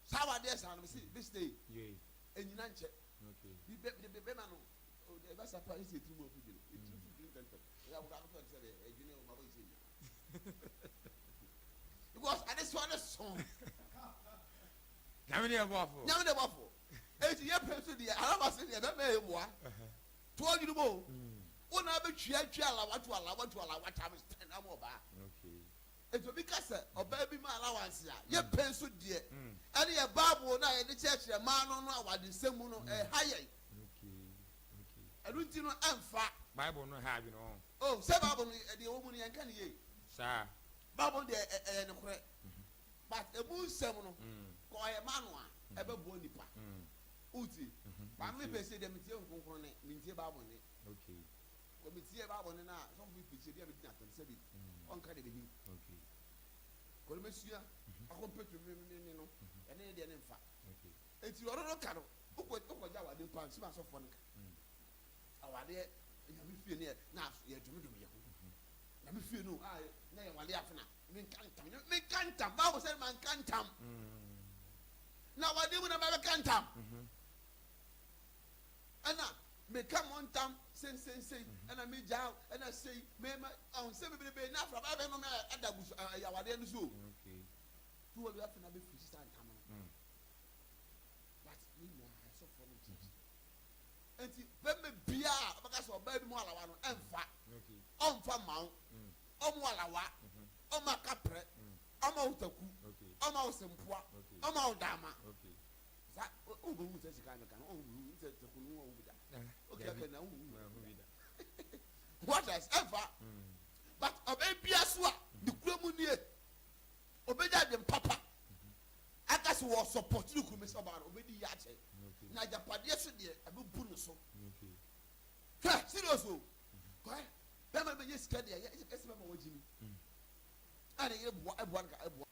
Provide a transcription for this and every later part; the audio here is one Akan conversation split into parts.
Saa awadeɛ saa no mese bɛsi dɛ yi ɛnyina nkyɛ. Bi bɛ de bɛma no ɛbɛ sa pa ɛsɛ etiri mu afu dwene etiri fu dwene ntɛntɛm ɛyɛ abɔkɔ akɔtɔ ɛte sɛ deɛ ɛdwene ɔmo abɔ ɛsɛ nyina because adesoa ne so. Nyame ne ɛboafo. Nyame ne ɛboafo. Eti yɛ pɛ so deɛ alaba se deɛ bɛma yɛ boa. To ɔdwene mu o. Wo na abɛtwia twia alawa to alawa to alawa times 10 ama ɔbaa. Enti obi ka sɛ ɔbaa bi ma allowance a, yɛ pɛ nso deɛ, ɛne yɛ Bible no a yɛde kyerɛkyerɛ mmaa no no awadesɛm mu no, ɛha yɛn. Ɛno nti no, ɛmfa. Bible no ha adwene ho. Oh, sɛ Bible no, deɛ ɛwɔ mu no, yɛnka no yie. Saa. Bible no deɛ, ɛyɛ nokorɛ. But ɛmu nsɛm no, kɔ ɔyɛ ma no a, ɛbɛboa nipa. Wotie? But me pɛ sɛ deɛ metie Honhom Kronkron nne, mentie Bible nne. Kɔ metie Bible nne no a, sɔfo bi preachi ebi a medi no atɛm sɛbi ɔnka deɛ menim. Kɔ no mɛsua akɔ mpɛtu me me ne no, ɛne ne deɛ ne mfa. Enti ɔno no ka no, wokɔ wokɔgye awadeɛ mpo a, nsɛm a asɔfoɔ no ka. Awadeɛ, Nyame fie no yɛ na yɛdomedome yɛ ho. Nyame fie no a na yɛwale afena, menka ntam, menka ntam, Bible sɛ manka ntam. Na awadeɛ mu na mabɛka ntam. Ɛna meka mo ntam sensensei, ɛna megyaa wo, ɛna sei, mema, ɔho nsɛm bebrebe na afra bɛbɛ no na ɛda gu so, ɛyɛ awadeɛ no so o. Tu wɔ afei na bɛfiri sisa ntam no. But ne nyinaa asɔfoɔ no nkyerɛkyerɛ. Nti bɛmɛ biara a ɔbɛka sɛ ɔbaa bi mu alawa no ɛmfa, ɔmfa ma wo, ɔmo alawa, ɔmo akaprɛ, ɔma wo taku, ɔma wo sempoa, ɔma wo daama. Sa o bɛ hu sɛ sika mi kan o hu sɛ sɛ kunu o bi da o kɛ kɛ na o hu bi da what else ɛnfa but ɔbɛ bia so a ne kura mu nie ɔbɛ gya de papa aka so wɔ support ne kunu mi sɛ ɔbaa no ɔbɛ di yɛ akyɛ na agyapadeɛ so deɛ ɛbɛ bu ne so hwɛ serious o kɔɛ bɛrima bɛ nye sika deɛ ɛsɛ bɛrima wɔ gyi mi ɛna yɛ boa ɛboa no ka ɛboa.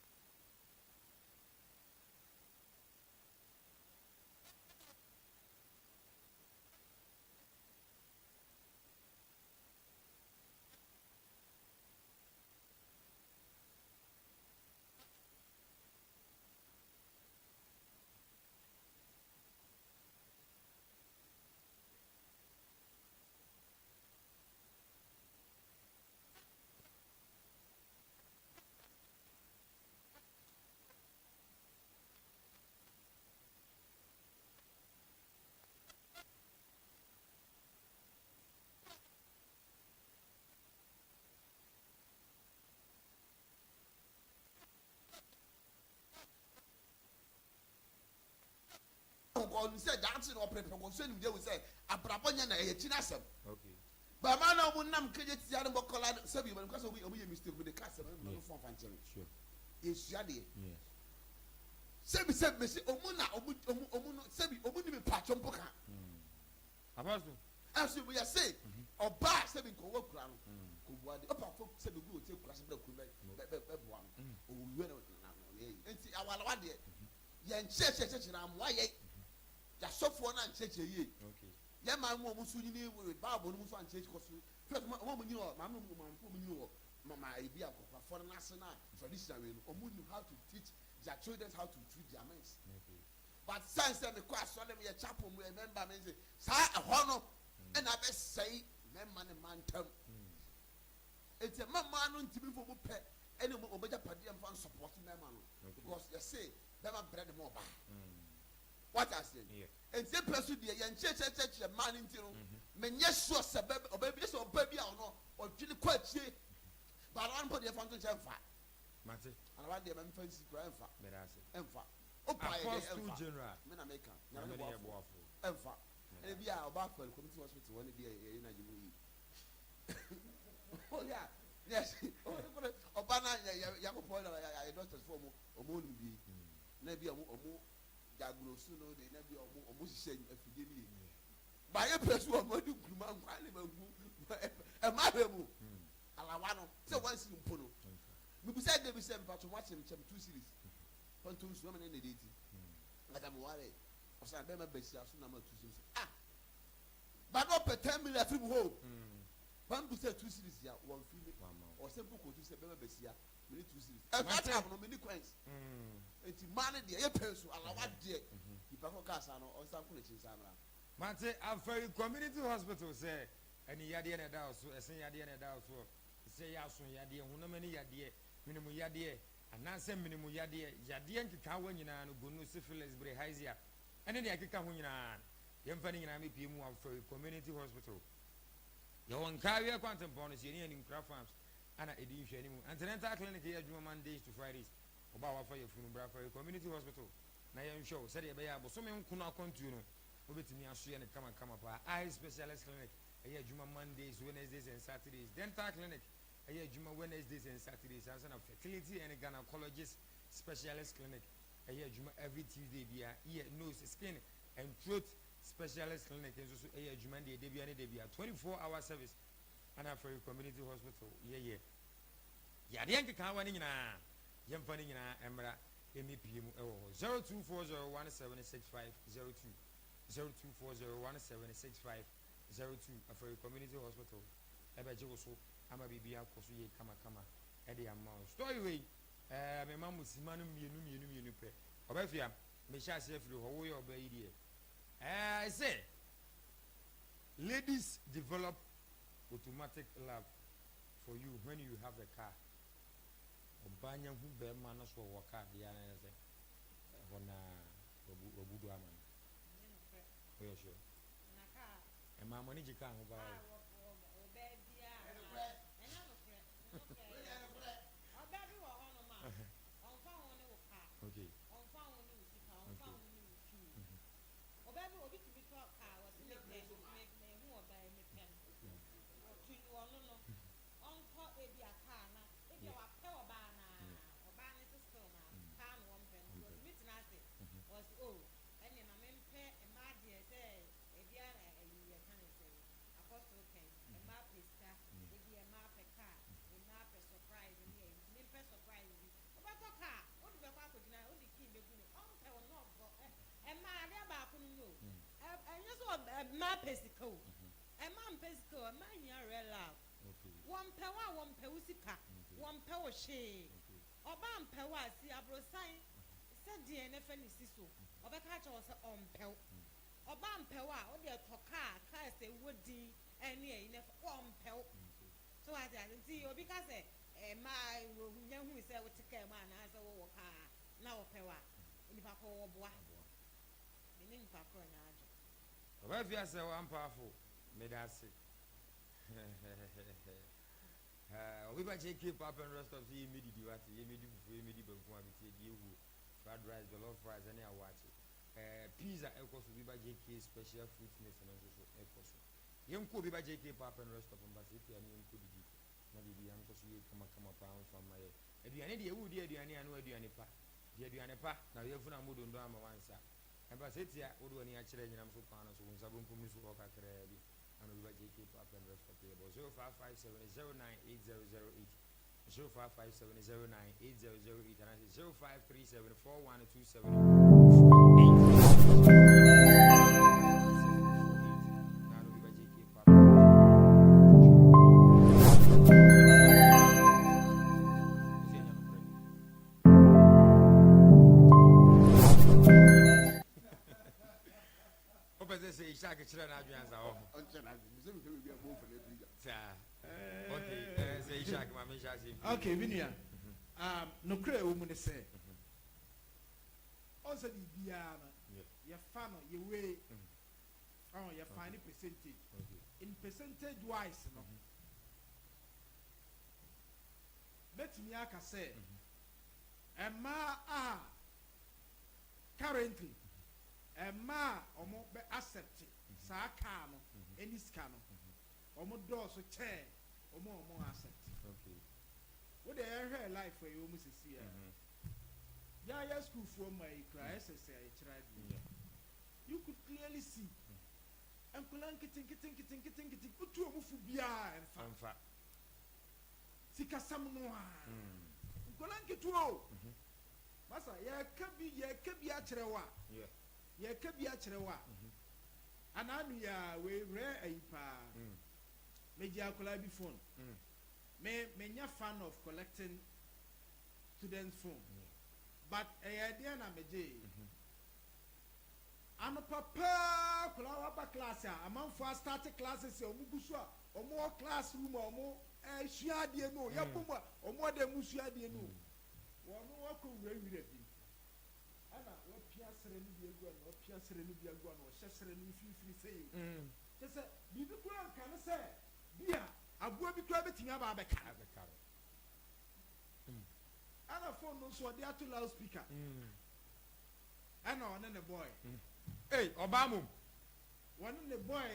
Ɔnim sɛ daakye no ɔprepɛ kɔ so nimdeɛ hu sɛ abrabɔ nyɛ na ɛyɛ kyini asɛm. Bɛma na ɔmo nam kegye tia no bɔkɔla no sɛbi ɔmo kasa ɔmo yɛ mistake ɔmo de ka asɛm ɛmo fɔn fa nkyɛn yɛsua deɛ sɛbi sɛbi mesi ɔmo na ɔmo ɔmo ɔmo no sɛbi ɔmo ni mi paatwa mpo ka. Apostle. Ɛso yɛ se ɔbaa sɛbi nkɔwɔ kura no kɔbua de ɔpa fo sɛbi gu otie kura sɛ bɛ kuru bɛ bɛ bɛ boa no ɔwɔ wia na na na yɛ yi nti awalawa deɛ. Yɛn nkyerɛkyerɛ kyerɛkyerɛ amoa yɛn. Yasɔfoɔ no ankyerɛkyerɛ yie. Yɛn maame mu a wɔn nso nyini wɔ Bible no mu nso ankyerɛkyerɛ kɔ so. First wɔn a wɔn nyini wɔ maame mu maame wɔn nyini wɔ mama ebi a nkɔkorafoɔ no n'ase na traditional wei no wɔn nim how to teach their children how to treat their men. But sɛn sɛ mekɔ asɔre meyɛ chapel mu yɛ member me nse saa ɛhɔ no ɛna abɛsɛe mmarima ne mmaa ntam. Eti ɛma mmaa no ntumi mfa wɔn pɛ ɛne wɔn agyapadeɛ mfa nsɔpɔte mmarima no. Because yɛse bɛma brɛ de ma ɔbaa. Wate aseɛ? Nti yɛn pɛ so deɛ yɛn kyerɛkyerɛkyerɛkyerɛ mmaa no nti no, menyɛ sure sɛ bɛ ɔbaa bi sɛ ɔbaa bi a ɔno ɔdwene kɔ akyire. Ba alawa no mpo deɛ fa nto nkyɛn mfa. Mate. Alawa deɛ ma mefa nsi koraa ɛmfa. Meda ase. Ɛmfa. Opa yɛ deɛ Apostle ɛmfa. General. Me na meka. Nyame Nyame ne ne yɛ boafoɔ. boafoɔ. Ɛmfa. Meda Ɛna ase. bi a ɔbaa kɔ community hospital hɔ ne bi a yɛyɛ no agye mu yie. Oh yeah. Yes. Ɔba na Nyankopɔn na yɛ doctors fo ɔmo ɔmo nim bi. Na bi ɔmo ɔmo diagnose no de na bi ɔmo ɔmo hyehyɛ afidie no yie. Ba yɛ pɛ so ɔmo de nkuruma nkwa ne banku ɛma hwɛ mu. Alawa no sɛ wansi mpo no. Mebisa de bi sɛ mpatwo mo akyem kyɛm 2 cedis. Pɔnto nsuo ama ne ne de ti. Nkata me ware. Ɔsan bɛma basia so na ma 2 cedis. Ah. Ba na ɔpɛ 10 million afiri mu hɔ o. Ban bu sɛ 2 cedis ya wɔn fi mi. Ɔsɛ mpo kootu sɛ bɛma basia me ne 2 cedis. Ɛfɛ Mate. time no me ni coins. Enti mmaa no deɛ, yɛ pɛ nso, alawa deɛ, nipa ko kaa saa no, ɔnsan kɔ n'akyi nsan mmra. Mate Afari Community Hospital sɛ ani yadeɛ na ɛda wo so, ɛse yadeɛ na ɛda wo soɔ, sɛ ɛyɛ aso yadeɛ, honam ani yadeɛ, hwene mu yadeɛ, anaasɛ mene mu yadeɛ, yadeɛ nkekaawa nyinaa no, gono, syphilis, bilharzia, ɛne deɛ ɛkeka ho nyinaa, yɛmfa ne nyinaa mmɛpue mu wɔ Afari Community Hospital. Yɛwɔ Nkaeɛ kwantempɔn no so, yɛne Animkura Farms ana ɛdi nhwɛanimu. Antenatal Clinic yɛ adwuma Mondays to Fridays. Ɔbaa a wafa yafunu, bra Afari Community Hospital na yɛnhwɛ wo sɛdeɛ ɛbɛyɛ a bosome nkono akwantuo no wobɛtumi asoɛ no kamakama paa. Eye Specialist Clinic ɛyɛ adwuma Mondays, Wednesdays and Saturdays. Dental Clinic ɛyɛ adwuma Wednesdays and Saturdays. Saa nso na Fertility and Gynecologist Specialist Clinic ɛyɛ adwuma every Tuesday biara. Ear, Nose, Skin and Throat Specialist Clinic nso so ɛyɛ adwuma deɛ da biara ne da biara. 24 hour service ana Afari Community Hospital yɛyɛ. Yadeɛ nkekaawa no nyinaa, yɛmfa ne nyinaa mmra mmɛpue mu wɔ hɔ. 0240176502, 0240176502, Afari Community Hospital ɛbɛgye wo so ama biribi akɔ so yie kamakama ɛde ama wo. Story wei, mema mo sima no mmienu mmienu mmienu pɛ. Ɔbɛfia, mehyɛ aseɛ afiri hɔ, woyɛ ɔbaa yi deɛ. Sɛ ladies develop automatic love for you when you have a car. Ɔbaa nya hu bɛrima no so ɔwɔ car deɛ na yɛ sɛ ɛhɔ naa wabu wabu do ama no. Woyɛ sure? Ɛmaa mo ani gye car ho paa o. Okay. Okay. Ɔbaa bi obi tumi tɔ kaa ɔse mepɛ mehu ɔbaa yi mepɛ no ɔtu ɔno no ɔntɔ ebia kaa na ebia wapɛ ɔbaa no aa ɔbaa no se still na kaa na ɔmpɛ no nti ɔtumi tena ase ɔse oh ɛneɛ ma mempɛ mmaa deɛ sɛ ebia ayi yɛka ne sɛn apostle kan mmaa pɛ sika ebia mmaa pɛ kaa mmaa pɛ surprise ne ayi nti mempɛ surprise bi wobɛtɔ kaa wode bɛkɔ akɔgyina wode key bɛgu no ɔmpɛ wo no ɔbɔ Mmaa, adeɛ baako no no o, ɛnyɛ sɛ mmaa pɛ sika o, mmaa mpɛ sika o, mmaa hia real love. Wɔmpɛ wo a, wɔmpɛ wo sika, wɔmpɛ wo hwee. Ɔbaa mpɛ wo a, si aborosan sɛ deɛn na fa ne si so, ɔbɛka akyerɛ wo sɛ ɔmpɛ wo. Ɔbaa mpɛ wo a, wo deɛ tɔ kaa, cars a ɛwɔ din ne ayi na fa, ɔmpɛ wo. So wate ase? Nti obi ka sɛ mmaa nya hui sɛ wote kaa mu anaasɛ wowɔ kaa a na wɔpɛ wo a, Onipa korɔ wɔ boa. Me ne nipa korɔ nyɛ adwen. Papa Afia sɛ wo ampaafo meda ase Obi ba kyɛ Cape Up and Rest Stop sɛ yɛ mmɛdidi wate yɛ mmɛdi fufuo yɛ mmɛdi banku abeteɛ deɛ huo fried rice jollof rice ɛne awakye pizza ɛkɔ so obi ba JK special fruit mix no nso so ɛkɔ so yɛnkɔ obi ba JK Pap and Rest Stop mba sɛ etia ne yɛnkɔ didi na biribi ankɔ so yie kamakama paa mfa mma yɛ aduane deɛ wodi aduane ano aduane pa Di aduane pa, na wo yafunu ammɔ donno amma woansa. Ɛba sɛ tia, wode w'ani akyerɛ anyinam so kwan no so, wo nsa benkum no so hɔ kakraa bi, ana obi ba JK Pap and Rest Stop yɛ bɔ 0557 098008, 0557 098008 anaasɛ 0537 412748. 0537 48 na obi ba JK Pap and Rest Stop. Wopɛ sɛ sɛ Ishak kyerɛ n'adwene ansa wɔ ho. Ɔnkyerɛ n'adwene. Mesɛ mehwɛ baabi a bɔmfa no afiri gya. Saa. Okay, sɛ Ishak ma menhyɛ ase mfiri. Okay, me nua. Nokorɛ a ɛwɔ mu ne sɛ, ɔn sɛ biribiara no, yɛfa no, yɛwei, ɔn, yɛfa ne percentage. In percentage wise no, Mɛtumi aka sɛ mmaa a currently mmaa a wɔn bɛ accept saa car no ɛne sika no wɔn dɔɔso kyɛn wɔn a wɔn accept. Wo deɛ yɛn hwɛ life a yɛwɔ mu sisi a yɛn ayɛ sukuufoɔ mmaa yi koraa ɛsɛ sɛ ɛkyerɛ adeɛ you could clearly see nkwadaa nketenkete nketenkete nkete wotu wɔn fo biara ɛnfa. Sikasɛm no ara. Nkwadaa nketewa o. Masa, yɛreka bi, yɛreka bi akyerɛ wo a, yɛreka bi akyerɛ wo a, anaa ano yi ara, wei rare ayi paa. Megye akwadaa bi phone. Me, menyɛ fan of collecting students phone. But ɛyɛ deɛ na megyee. Anɔpa paa akwadaa waba class a, amanfoɔ astart classes a, wɔn gu so a, wɔn wɔ class room a, wɔn ɛresua adeɛ no o, yɛbɔ mu a, wɔn wɔ dɛm sua adeɛ no o, wɔn wakɔ wurawura bi ɛna wapia sere no bi agu ano, wapia sere no bi agu ano, ɔhyɛ sere no mfimfini sɛ yi o, kyɛ sɛ biribi koraa nka no sɛ bi a aboa bi koraa bɛtumi aba abɛka no. Ɛna phone no nso ɔde ato loud speaker, ɛna ɔne ne boy. Ei, ɔbaa mom. Wɔne ne boy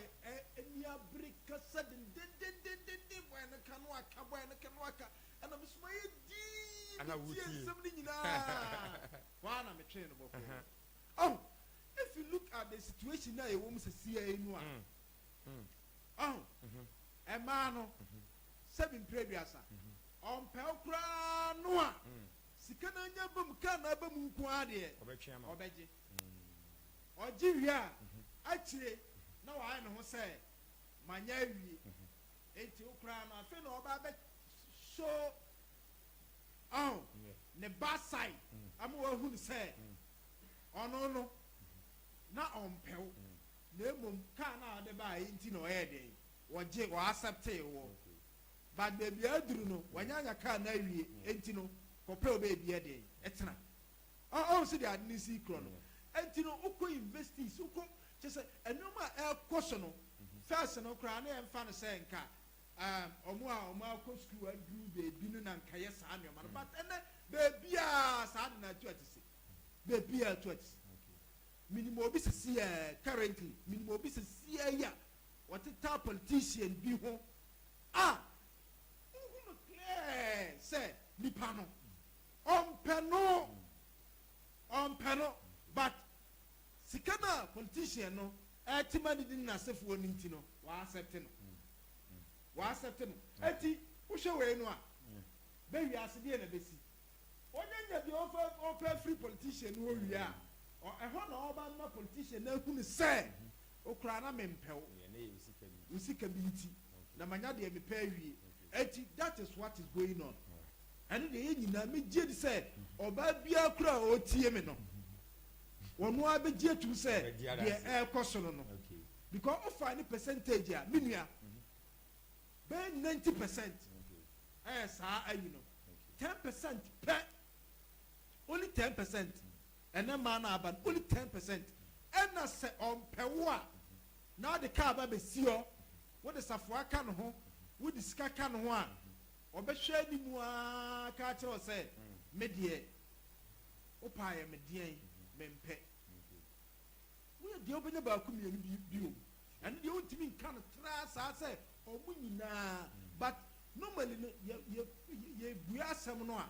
ani abere kasa dendendendenden, boy no ka no aka, boy no ka no aka, ɛna me soma yɛ dii Ɛna metie wotie. Nsɛm no nyinaa hɔ a na metwee no bɔkɔɔ. Oh, if you look at the situation na yɛwɔ mu sɛsia yi no a, ɔho ɛmaa no sɛbi mpere 30 ɔmpɛ wo koraa no a, sika no anya ba mu, kaa na aba mu nko ara deɛ, ɔbɛtwe ama wo. Ɔbɛgye. Ɔgye wie a, akyire na wayɛ ne ho sɛ manya awie, enti wo koraa no afei na ɔba bɛ show ɔho ne ba side ama wahu no sɛ ɔno no na ɔmpɛ wo, na mmom kaa na ɔde baa yi nti na ɔyɛ deɛ wɔgye wɔaccept wɔ. But baabi a aduru no, wanyanya kaa na awie, enti no kɔpɛ wo baabi yɛ deɛ ɛtena ɔn sɛ deɛ ade ne si korɔ no. Enti no wokɔ universities, wokɔ kyɛ sɛ nneɛma a ɛkɔ so no, first no koraa ne yɛmfa no sɛ nka ɔmo a ɔmo akɔ sukuu aduru beebi no na nka yɛ saa nneɛma no, but ɛnɛ beebi a saa de na atu ati se beebi a atu ati se minimum obi sisi ɛ, currently minimum obi sisi ɛ yi a wɔteta politician bi ho a wohu no clear sɛ nipa no ɔmpɛ no, ɔmpɛ no, but sika no a politician no ɛte ma ne di n'asefoɔ no nti no, wɔaccept no, wɔaccept no. Eti wohwɛ wei no a, bɛwi ase deɛ na bɛsi ɔnyanya deɛ ɔfɛ ɔpɛ firi politician no hɔ wie a, ɛhɔ na ɔba ma politician no ahunu sɛ okura na mempɛ wo. Yeah, ne yɛ wo sika bi. Wo sika bi nti na manya deɛ mepɛ awie. Eti that is what is going on. Ɛno deɛ, yɛn nyinaa megye di sɛ ɔbaa biara kura a ɔretie me no, wɔn ara bɛgye atum sɛ Ɔbɛgye deɛ adanse. ɛrekɔ so no, because ɔfa ne percentage a, me nua, bɛyɛ 90% ɛyɛ saa ayi no, 10% pɛ, only 10%. Ɛnɛ mmaa no aba no, only 10%. Ɛna sɛ ɔmpɛ wo a, na ɔde kaa ba bɛsi hɔ, wode safoa ka ne ho, wode sika ka ne ho a, ɔbɛhwɛ anim aa ka kyerɛ wo sɛ me deɛ wopa yɛ me deɛn, mempɛ. Woyɛ deɛ wobɛnya baako mmienu bi bio, ɛno deɛ wontumi nka no traa saa sɛ ɔmo nyinaa, but normally no yɛ yɛ yɛbua asɛm no a,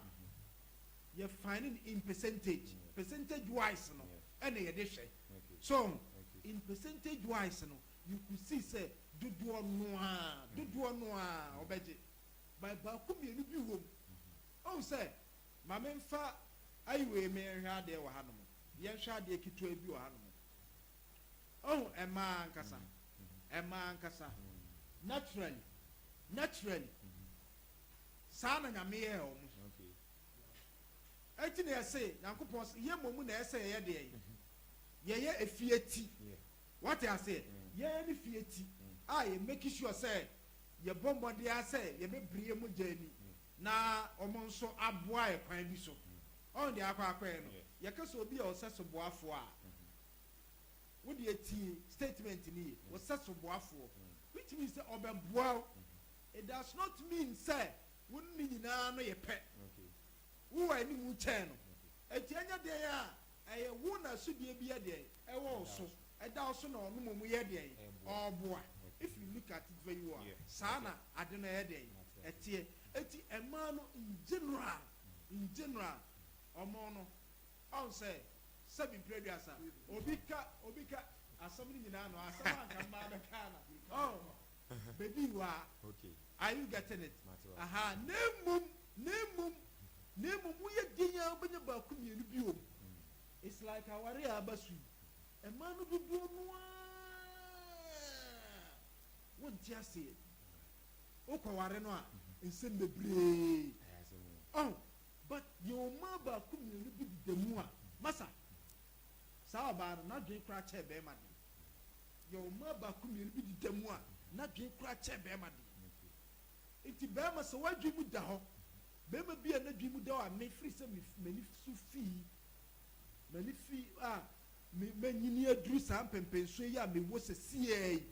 yɛ find it in percentage, percentage wise no ɛna yɛde hwɛ. So in percentage wise no, you could see sɛ dodoɔ noa, dodoɔ noa ɔbɛgye by baako mmienu bi wɔ mu. Ɔn sɛ maame nfa ayiwei mi nhwɛ adeɛ wɔ hanom, yɛnhwɛ adeɛ ketewa bi wɔ hanom. Ɔn ɛmaa ankasa, ɛmaa ankasa naturally, naturally saa na Nyame yɛɛ ɔmo. Eti na yɛse Nyankopɔn sɛ yɛ mmom na ɛsɛ yɛyɛ deɛ yɛyɛ efie ti. Wate aseɛ? Yɛyɛ ne fie ti a, yɛ make sure sɛ yɛbɔ mmɔden a sɛ yɛbɛbere yɛ mogya ani na ɔmo nso aboa yɛ kwan bi so. Ɔn deɛ akɔ akɔyɛ no, yɛka sɛ obi a ɔsɛ so boafoɔ a, wode etie statement ni yɛ ɔsɛ so boafoɔ, which means sɛ ɔbɛboa wo. It does not mean sɛ wo ne nyinaa no yɛ pɛ. Wowɔ anim kyɛn no, eti ɛnyɛ deɛ a ɛyɛ wo na sodie bi yɛ deɛ ɛwɔ wo so, ɛda wo so na ɔno mmom yɛ deɛ ɔɔboa. If you look at it very well, saa na ade no ɛyɛ deɛ ɛteɛ. Eti ɛmaa no in general, in general, ɔmo no ɔn sɛ sɛbi mpere 30, obi ka, obi ka asɛm no nyinaa no, asɛm anka mmaa bɛka na ɔn bebi wa. Are you getting it? Aha, na emom, na emom, na emom woyɛ den a, wobɛnya baako mmienu bi wɔ mu. It's like aware a aba so yi, mmaa no dodoɔ no ara wonte aseɛ. Wokɔware no a, nsɛm bebree ɔn. But yɛwɔ mmaa baako mmienu bi deda mu a, masa, saa ɔbaa no, n'adwene koraa kyɛn bɛrima deɛ. Yɛwɔ mmaa baako mmienu bi deda mu a, n'adwene koraa kyɛn bɛrima deɛ. Nti bɛrima, sɛ w'adwene mu da hɔ, bɛrima bi a n'adwene mu da hɔ a, me firi sɛ me m'ani so fii, m'ani fi a me manyini aduru saa mpɛmpɛnsoɔ yi a mewɔ sɛsiɛ yi.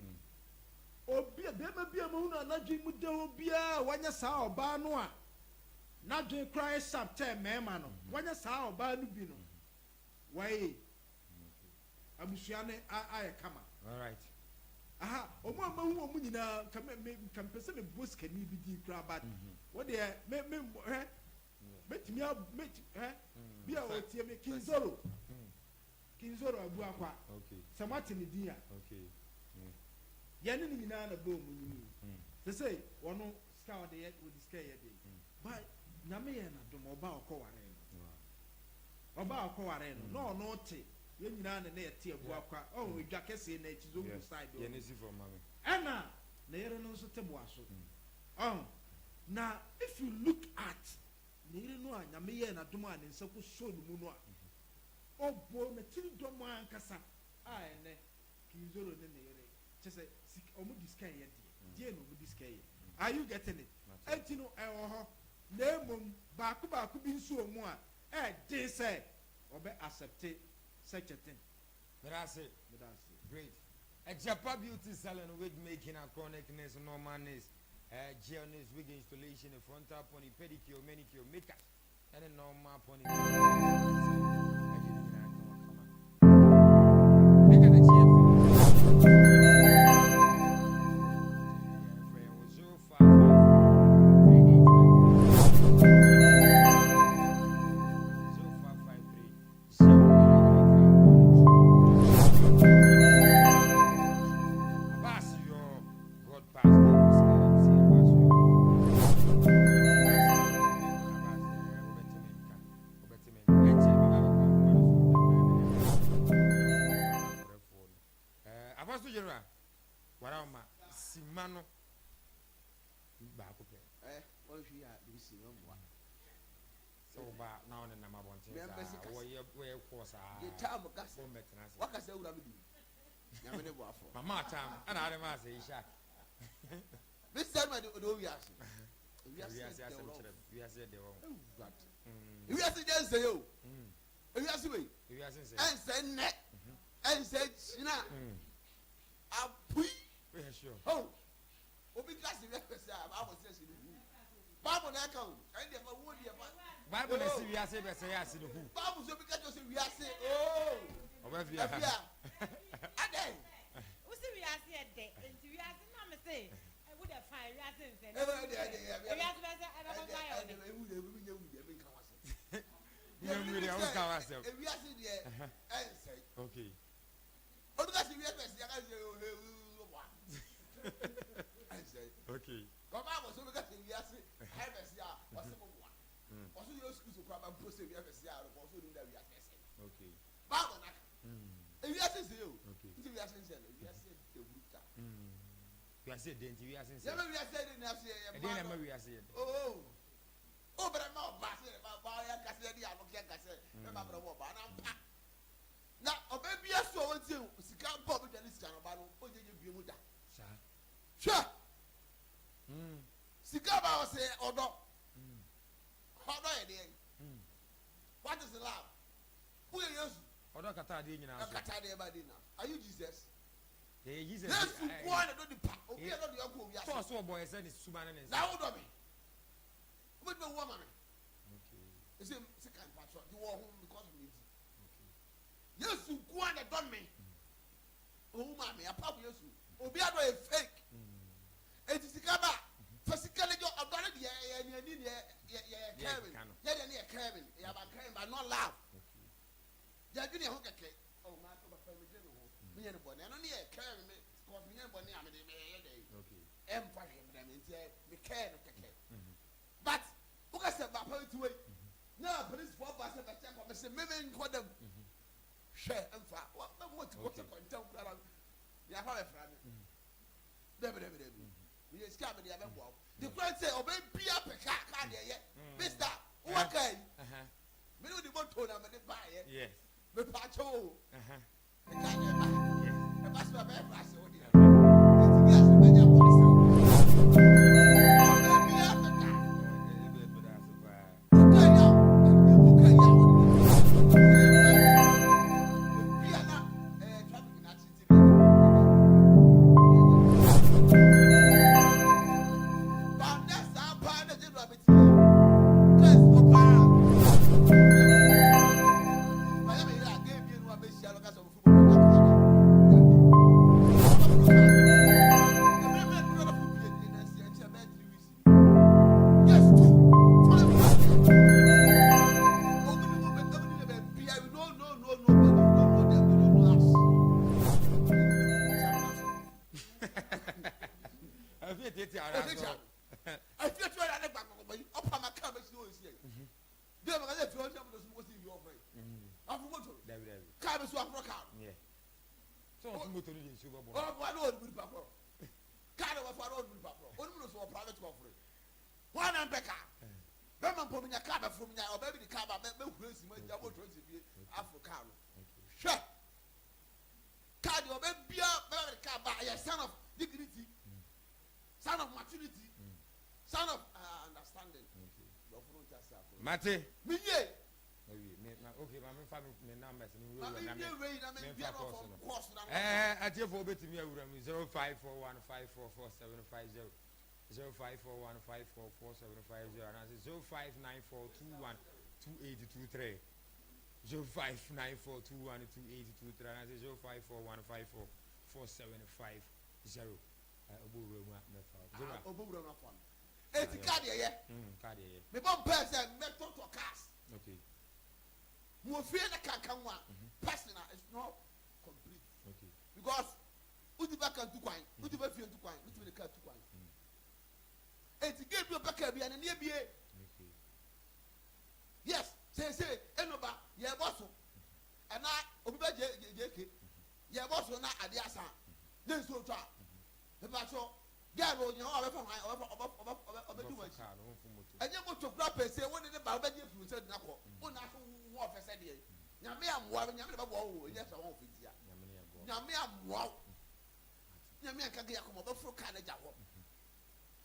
Obi a bɛrima bi a mahunu a n'adwene mu da hɔ biara a wanya saa ɔbaa no a n'adwene koraa yɛ sharp kyɛn mmarima no, wanya saa ɔbaa no bi no, wɔyɛ abusua no ayɛ kama. Aha, ɔmo a mahu ɔmo nyinaa, nka me me nka mpɛ sɛ mebɔ sikani bi din koraa, but wɔdeɛ me me hɛ mɛtumi a mɛti hɛ bi a ɔtie me, Kinzoro, Kinzoro Abuakwa, sɛ moate ne din a, yɛne ne nyinaa na bɔ ɔmo nyini sɛ sɛ wɔno sika a ɔde yɛ, wɔde sika yɛ de ba. Nyame yɛ n'adom, ɔba a ɔkɔware no, ɔba a ɔkɔware no na ɔno te yɛn nyinaa ne yɛte Abuakwa ɔho edwa kɛseɛ n'akyi, Zongo side hɔ. Yɛ ne si fam ma me. Ɛna ne yere no nso te boa so ɔho. Na if you look at ne yere no a Nyame yɛɛ n'adom a ne nsa kɔ so ne mu no a, ɔbɔ n'akyiri dɔm ankasa a ɛnɛ Kinzoro ne ne yere kyɛ sɛ sika ɔmo di sika yɛ deɛ deɛ na ɔmo di sika yɛ. Are you getting it? Ɛnti no ɛwɔ hɔ, na emom baako baako bi nso wɔ mu a ɛɛden sɛ ɔbɛ accept such a thing. Meda ase. Meda ase. Great. Agyapa Beauty Salon, wig making, acrylic nails, normal nails, gel nails, wig installation, frontal pony, pedicure, manicure, makeup, ɛne normal pony. Ɛyɛ ne nyinaa kama kama. Ɛka n'akyi yɛ fɛ. Frɛ yɛn wɔ 055 3893 0553 0993. Abbas, your God pastor, MC Abbas, your Abbas, wobɛtumi nka, wobɛtumi nka. Ɛnkyɛ bi ba bɛkɔ ahoma no so. Brɛfoɔ no. Apostle General, wara ɔma sima no baako pɛ. Wɔnhwɛ yi a de si no mmoa. Sɛ woba na wo nenam abɔnten Mɛmpɛ saa, sika. wɔyɛ kɔɔ saa. Gye tam kasa. Wɔmmɛtena ase. Wakasa wura mi di. Nyame ne boafo. Mama tam, ɛna ade ma ase ihyia. Mr. Ma de ɔde owiase. Wiase Wiase asɛm dɛ kyerɛ me. Wiase yɛ dɛ wɔ ho. Ewurade. Wiase deɛ nsɛ yɛ o. Ewiase wei. Wiase nsɛ. Ɛnsɛ nnɛ. Ɛnsɛ kyina. Apui. Woyɛ sure? Ho. Obi kasi wiase sɛ a baabu sɛ ɛsi ne hu. Baabu na ɛka o. Ɛn deɛ fa wo deɛ fa. Bible na si wiase bɛsɛ yɛ ase ne hu. Baabu sɛ obi ka kyerɛ sɛ wiase ooo. Ɔbɛ fia. Afia. Adɛn. Wosi wiase yɛ dɛ, nti wiase na me se wo de fine, wiase nsɛ. Ɛbɛ ɛde ɛde ɛbɛ. Wiase bɛ sɛ ɛbɛ kɔ fa yɛ Ɛde ɔde. ewu de ewu nye wu deɛ mi nka wa sɛ. Nyɛ wu deɛ, wo nka wa asɛm. Ewiase deɛ ɛnsɛ. Obi ka si wiase bɛ si aka si ohe wa. Ɛnsɛ. Kɔba abɔ so obi ka si wiase ayɛ bɛ si a ɔsi mo wa. Ɔsi Yesu Kristo kura ba mpo sɛ wiase bɛ si a ɔkɔ ɔsɔ onim da wiase bɛ sɛ. Baabu naka. Ewiase nsɛ o. Nti wiase nsɛ no, wiase ewuru ta. Wiase yɛ dɛ, nti wiase nsɛ. Yɛbɛ wiase yɛ de na ase yɛ Ɛdeɛ na ɛma wiase yɛ dɛ? Oo. O bɛrɛ ma ɔba sɛ ba ba yɛ kase yɛ de ano kɛ kase bɛ ba bɛrɛ wɔ ɔba na mpa. Na ɔbɛ bi aso a wɔn sika bɔ ɔbɛ dwa ne sika no ɔba no ɔnyɛ nye bie mu da. Saa. Hwɛ. Sika ba ɔsɛ ɔdɔ. Ɔdɔ yɛ deɛ. What is love? Woyɛ Yesu? Ɔdɔ kata adeɛ nyinaa so. Ɛkata adeɛ ba de na. Are you Jesus? Yɛyɛ Jesus. Yesu nkoa na dɔ nipa. Obi a dɔ de ɔkɔ owiase. Tɔɔ so ɔbɔ yɛ sɛ ne suba ne ne nsa. Na wo dɔ me. Wobɛtumi awu ama me. Ɛsɛ sika mpatsɔ de wɔ ho because of me nti. Yesu nkoa na dɔ me. Owu ma me apart from Yesu. Obi adɔ yɛ fake. Eti sika ba fa sika ne jɔ ɔdɔ ne deɛ yɛ ni ani deɛ yɛ yɛ caring. Yɛ deɛ ne yɛ caring. Yɛ aba caring but not love. Yɛ dwene yɛ ho kɛkɛ. Oh maa to papa mi dwene me ho. Mi yɛ ne bɔ ne ɛno ne yɛ caring me because mi yɛ ne bɔ ne a mi de mi yɛ dɛ. Ɛmfa hwɛ mi dɛ mi nti mi care no kɛkɛ. But woka sɛ papa ti wei na polisifoɔ ba sɛ bɛkyɛ kɔ mɛ sɛ mímí nkɔ dɛm hwɛ mfa wɔn mo ti wɔn kɔntɛm kura yafa bɛ fira mi dɛbi dɛbi dɛbi mi yɛ sika mi de abɛ bɔ de kura sɛ ɔbɛ bia pɛ kaa kaa deɛ yɛ mista. Wowɔ kaa yi, me ne wo de moto na mede baeɛ. Yes. Mepaakyɛw o. Me kaa na ɛba. Ɛba sɛ bɛyɛ brase wo deɛ. Eti bi ase bɛnyɛ brase wo. Ɔbaa biara pɛ kaa. Wo kaa yi a, wo kaa yi a wode Ebia na ɛyɛ traffic na akyete bi. Ba nɛ saa paa na gye do abɛti yɛ. Kaa si hɔ paa. Mayɛ me yere a gay mmienu a bɛhyia no ka sɛ ɔmofiri bɔtɔ da kora da. Dabi. Ɔbɛforo kaa. Ɛberɛ bɛn no na ɔforo pie ne nansi ɛnkyɛ bɛyɛ 3 weeks ni. Yes, two. Five months. Ɔmo ni mo bɛ ɔmo ni bɛ bia we don't know no nobody, we don't know them, they don't know us. Afie tietia ara Ɛsɛ so. kyia. Afie tu ɛyà ne gbàgbọ́ yi ɔpa ma kaa bɛ si o si yɛ. Bí ɛ ma ka sɛ fi ɔsi amoto so mo si yi ɔfɔ yi. Afɔ moto. Dabi dabi. Kaa bɛ so afɔ kaa. Yeah. So wɔn moto no de nsuo bɛbɔ. Ɔfɔ ani ɔdi nipa kɔrɔ. Kaa de wɔfɔ ani ɔdi nipa kɔrɔ. Onimu no so wɔ private kɔforo. Wɔn anan pɛ kaa. Bɛma mpɔ mi nya kaa bɛ foro mi nya ɔbɛ bi di kaa ba mɛ mɛ huro esi mɛ gya moto esi fie afɔ kaa no. Hwɛ. Kaa deɛ ɔbɛ bia bɛma bɛ de kaa ba ɛyɛ sign of dignity, sign of maturity, sign of understanding. Lɔfo no nti ase afɔ. Mate. Mi yie. Awie me ma okay ma me fa me numbers no Ma wura mi na me wie wei na mi me bia fa na course ɔfɔ no. course na. Atiefo wobɛtumi awura mu 0541544750, 0541544750 anaasɛ 0594212823, 0594212823 anaasɛ 0541544750. Ɔbɔ wura mu a mɛfa wo. Zero. Ɔbɔ wura no afɔ no. Eti kaa deɛ yɛ. Kaa deɛ yɛ. Mebɔ mpɛ sɛ mɛtɔtɔ cars. Mo fie na kankan wa personal is not complete. Because wodi ba kan tu kwan, wodi ba fie tu kwan, wotumi de kaa tu kwan. Eti gate bi ɔpɛ kaa bi a n'ani ebie. Yes, seesei enoba yɛbɔ so ɛna obi bɛ gye gye ke yɛbɔ so na adeɛ asa ne nsuo tɔ a mepa so girl o gyina hɔ a ɔbɛfa hwan ɔbɛfa ɔbɛ ɔbɛ ɔbɛ ɔbɛdi Ɔbɛfo wɔn akyi. Kaa no ɔmfo moto. Ɛnyɛ moto kura pɛsɛ wɔn de ne ba ɔbɛgye firi nsa gyina kɔ wɔn na aso ho ɔfɛ sɛ deɛ Nyame amoa Nyame de bɛboa wo ɛnyɛ sɛ wɔn ɔfɛ ntia. Nyame ne yɛ boa. Nyame amoa wo, Nyame anka ge akɔmɔ ɔbɛforo kaa n'agya hɔ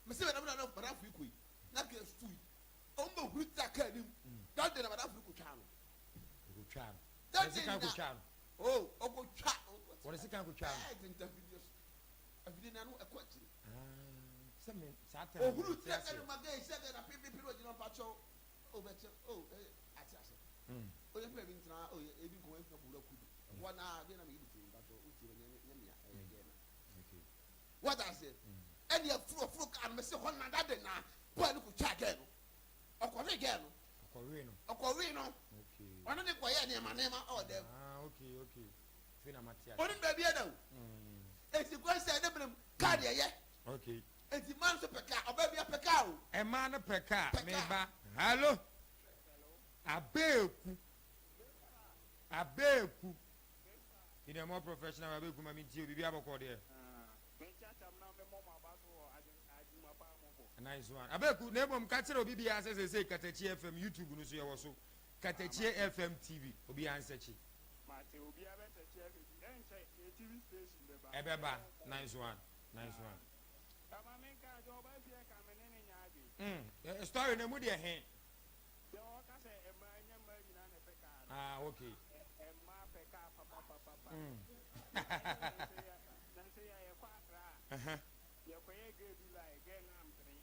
mesi bɛ na na madamfo yi kɔ yi na ke stu yi ɔmo bɛ huri tira kaa nim that day na madamfo yi kɔ twa no. Ɔkɔtwaa no. That Wɔde day sika na kɔtwaa no. Oh, ɔkɔ twa. Wɔde sika kɔtwaa no. Ɛɛ tenta afidie so afidie na no ɛkɔ akyire. Ah, sɛ me saa tɛn Ohuru tira kaa nim ma gɛ esi gɛ na pipipi na ogyina mpakyɛw o bɛkyɛ o ɛ ate ase o yɛ fɛ bi ntena o yɛ ebi nkɔmɔ efi na kowura kudu wɔn na bi na mi yi bi ti mpakyɛw o ti bɛ nyɛ nyɛ mia ɛyɛ gɛ na wata ase ɛni ɛfuro furo kaa no mɛ se hɔ na dade na bɔɔl no ko twa gɛ no ɔkɔwe gɛ no. Ɔkɔwee no. Ɔkɔwe no. Ɔno ne kɔyɛ nneɛma nneɛma ɔwɔ dɛm. Ah, okay. Afei na mate ase. Ɔno ne baabi ɛda o. Eti kwan sɛ ne benem kaa deɛ yɛ. Eti mmaa nso pɛ kaa, ɔbaa bi apɛ kaa o. Mmaa no pɛ kaa. Pɛ kaa. Meba. Hallo. Abeeku. Abeeku. In a more professional way, Abeeku ma mentie o, biribi abɔkɔ deɛ. Nice one. Abeeku, na mmom ka kyerɛ obi biara sɛ seesei Katakyie FM YouTube no so yɛwɔ so. Katakyie FM TV, obiara nsɛkye. Mate, obiara bɛsɛkye ahwɛ bi. Ɛnkyɛ, yɛ TV station bɛba. Ɛbɛba. Nice one. Nice one. Ɛma menka sɛ ɔba fie ka me ne ne nya adwene. Story no mu deɛ he? Deɛ ɔka sɛ mmaa nyɛ mmaa nyinaa na ɛpɛ kaa no. Ah, okay. Mmaa pɛ kaa papapapapa. Nanso yɛ yɛkɔ Accra a, yɛkɔyɛ girl bi line, girl no ampene.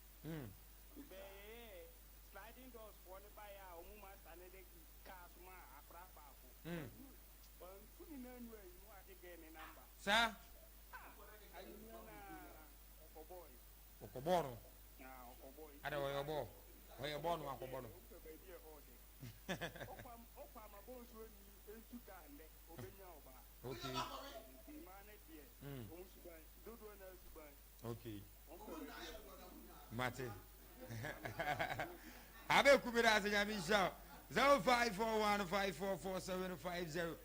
Bɛɛ yɛyɛ sliding doors foɔ no baeɛ a ɔmo master no de kaa soma akora baako. Wantu ne nan nu ayi no agye girl ne number. Saa. Ah, anwummerɛ no ara ɔkɔbɔɔe. Ɔkɔbɔɔ no. Ah, ɔkɔbɔɔe. Ada ɔyɛ ɔbɔɔ. Ɔyɛ bɔɔ no akɔbɔ no. Wopɛ baabi a ɛhɔ ɔdɛ. Ɔkɔ ama bɔnsuo ni ntu kaa ndɛ, ɔbɛnya ɔbaa. Nti mmaa no deɛ, ɔmo suban, dodoɔ no ara suban. Ɔmpɛ baabi a ɛhɔ ɔdɛ. Mate. Abeeku mi da ase, Nyame nhyira wo. 0541544750,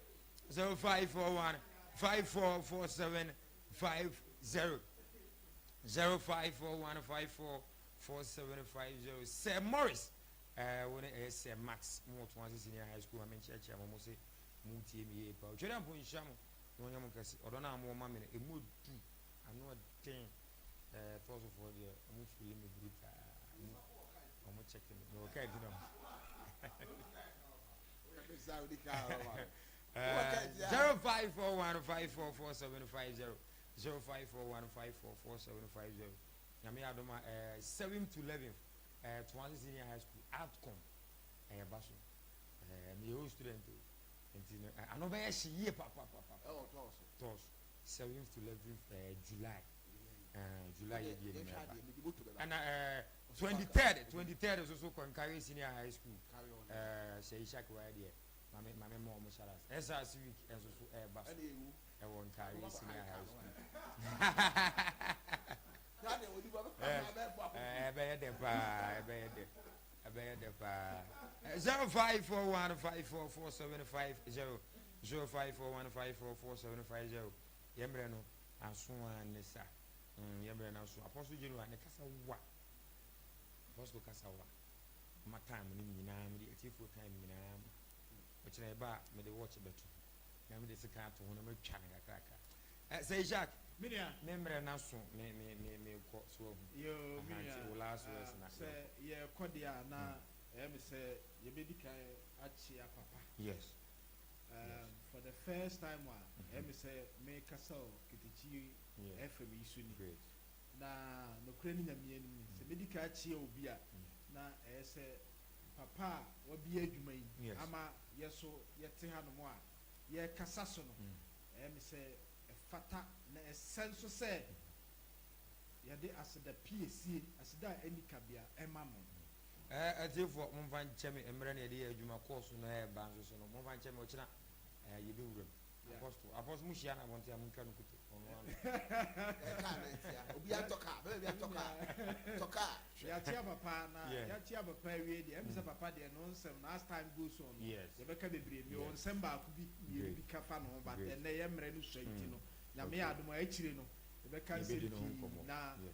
0541544750, 0541544750. Sir Morris. Ɛɛ wo ne ɛyɛ Sir Max mo wɔ Toase Senior High School ma me nkyerɛkyerɛ mo mo se mo tie me yie paa. Otwa dɛ mpo nhyira mo na ɔnyɛ mo kɛse. Ɔdɔ no a mo wɔ ma me no ɛmu ɔdu ano ɔden. Ɛɛ Tɔɔsofoɔ deɛ ɔmo feeli me brutaa. Ɔmo ɔmo check me. Mewɔ kaa bi na ɔmo. Ɛɛ 0541 544750 0541 544750 Nyame yɛ adom a ɛɛ 7 to 11 Ɛɛ Toase Senior High School, Outcome, ɛyɛ ba so. Ɛɛ meyɛ old student o. Nti no, ɛ ano bɛyɛ hye yie papapapa. Ɛwɔ Tɔɔso. Tɔɔso. 7th to 11th ɛɛ July. Ɛɛ July yɛ die no mɛba. Ɛna ɛɛ 23rd, 23rd nso so Kɔnkare Senior High School. Ɛɛ Sir Ishak wayɛ deɛ. Mame mame ma wɔn shout out. SRC week nso so ɛɛba so. Ɛwɔ Nkare Senior High School. Ɛbɛyɛ dɛ paa, ɛbɛyɛ dɛ, ɛbɛyɛ dɛ paa. 0541544750, 0541544750. Yɛn mmerɛ no aso ara ne sa. Yɛn mmerɛ no aso. Apostle General ne kasa wa. Apostle kasa wa. Ma time no nyinaa, mede atiefoɔ time nyinaa ma. Ɔkyerɛ ɛba a mede watch bɛto ho. Na mede sika ato ho na matwa no kakrakra. Eh, sɛ Isaac, Me nua. me mmerɛ no aso, me, me, me, merekɔ, so wahu. Yoo, me Aha, nti nua, wo last words ah, na sɛ yɛnkɔ. yɛrekɔ deɛ a, na ɛyɛ me sɛ yɛbɛdi kan akyea papa. Yes. For the first time a, ɛyɛ me sɛ merekasa wɔ Ketekyi FM yi so ni. Na nokorɛ ne Nyame anim ni, sɛ mɛdi kan akyea obi a, na ɛyɛ sɛ papa a wabue adwuma yi ama yɛ so yɛte hanom a yɛrekasa so no, ɛyɛ me sɛ ɛfata na ɛsɛ nso sɛ yɛde aseda piesie, aseda a ɛnni kabea ma no. Ɛɛ atiefoɔ momfa nkyɛ me mmerɛ na yɛde yɛ adwuma course no ɛɛba nso so no momfa nkyɛ me ɔkyena ɛɛ yɛbɛwura mu. Apostle apostle mo hyia no abɔnten a montwa no kuto ɔno ano. Ɛɛ kaa na ɛtia obi atɔ kaa bɛbɛ bi atɔ kaa tɔ kaa hwɛ. Yɛakyea papa na Yeah. yɛakyea papa awie deɛ ɛm sɛ papa deɛ no nsɛm no as time goes on no Yes. yɛbɛka bebree mewɔ Yes. nsɛm baako bi mmienu Great. bi ka fa ne ho but Great. ɛnnɛ yɛ mmerɛ no sua nti no Nyame Okay. yɛ adom a akyire no yɛbɛka nsɛm Yɛbɛdi ne ho pii nkɔmmɔ. na Yes.